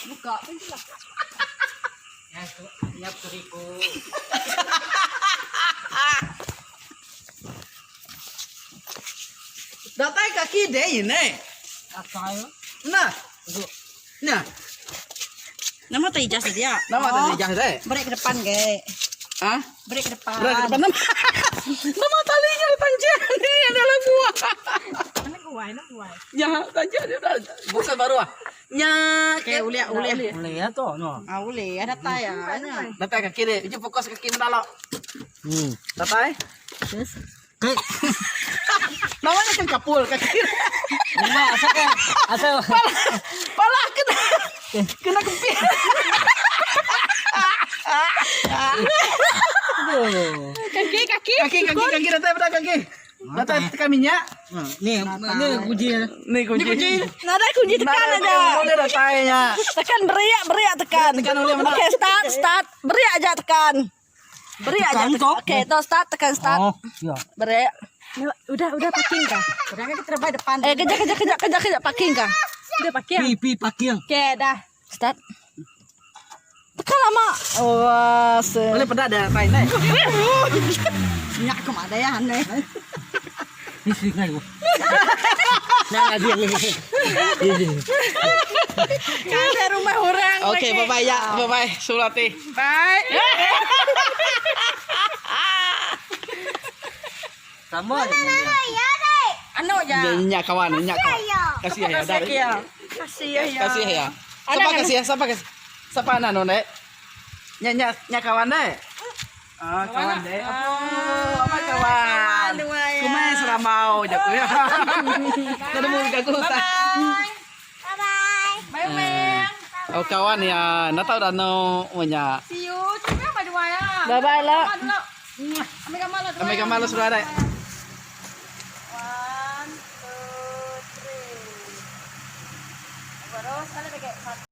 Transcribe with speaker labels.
Speaker 1: Buka pintu lah.
Speaker 2: Datai kaki deh ini. Nah. Nah.
Speaker 1: Nama tak ijaz dia?
Speaker 2: Nama tak ijaz deh.
Speaker 1: Beri ke depan ke.
Speaker 2: Ha?
Speaker 1: Beri ke depan.
Speaker 2: Beri ke depan nama. Nama talinya tanjak ni dalam buah.
Speaker 1: Mana guai, mana guai.
Speaker 2: Ya, tanjak dia dah. Bukan baru ah. Nya.
Speaker 1: Okay, uliak, uliak.
Speaker 3: Boleh ya tu no.
Speaker 1: Ah, boleh. Ada datai ya.
Speaker 2: Datai kaki dia. Uji fokus kaki mendalam. Datai.
Speaker 1: Terus.
Speaker 2: Namanya kan kapul kaki.
Speaker 3: Enggak, asal kan. Asal
Speaker 2: Pala, pala kena kena kepit.
Speaker 1: Kaki, kaki.
Speaker 2: Kaki kaki kaki datai pada kaki. Datai tekan minyak.
Speaker 3: Ni, ni kunci.
Speaker 2: Ni kunci.
Speaker 1: Nadai kunci tekan aja.
Speaker 2: Boleh datainya.
Speaker 1: Tekan beriak, beriak tekan.
Speaker 2: Tekan oleh mana?
Speaker 1: Okey, start, start. Beriak aja tekan. Beriak aja.
Speaker 3: Tekan
Speaker 1: Tekan.
Speaker 3: kok.
Speaker 1: Okey, tu start tekan start.
Speaker 3: Oh, ya.
Speaker 1: Beriak. Udah, udah parking kah? Udah kan kita terbaik depan. Eh, kejap, kejap, kejap, kejap, kejap parking kah? Udah parking.
Speaker 3: Pi pi parking.
Speaker 1: Okey, dah. Start. Tekan lama. Wah, se.
Speaker 2: Boleh pedak dah datai ni.
Speaker 1: Minyak aku ada ya aneh.
Speaker 3: Ni singai ko. Nah, dia ni. Ini.
Speaker 1: Kan rumah orang.
Speaker 2: Okey, bye bye ya. Bye bye Surati.
Speaker 1: Bye.
Speaker 3: Sama aja dengan dia.
Speaker 1: Anu ya.
Speaker 2: Minyak kawan, minyak kawan. Kasih ya, dah.
Speaker 1: ya. Kasih ya.
Speaker 2: Kasih ya. Siapa kasih ya? Siapa kasih? Siapa anak nona? Nya nya nya kawan deh. Ah, kawan deh. Apa? Apa kawan? Kumai seramau je aku ya. Ketemu aku.
Speaker 1: Bye. Bye. Bye.
Speaker 2: Oh kawan ya, nak tahu dah no punya.
Speaker 1: See you. Cuma bye bye lah. Bye bye lah. Ambil gambar lah.
Speaker 2: Ambil gambar lah sudah ada.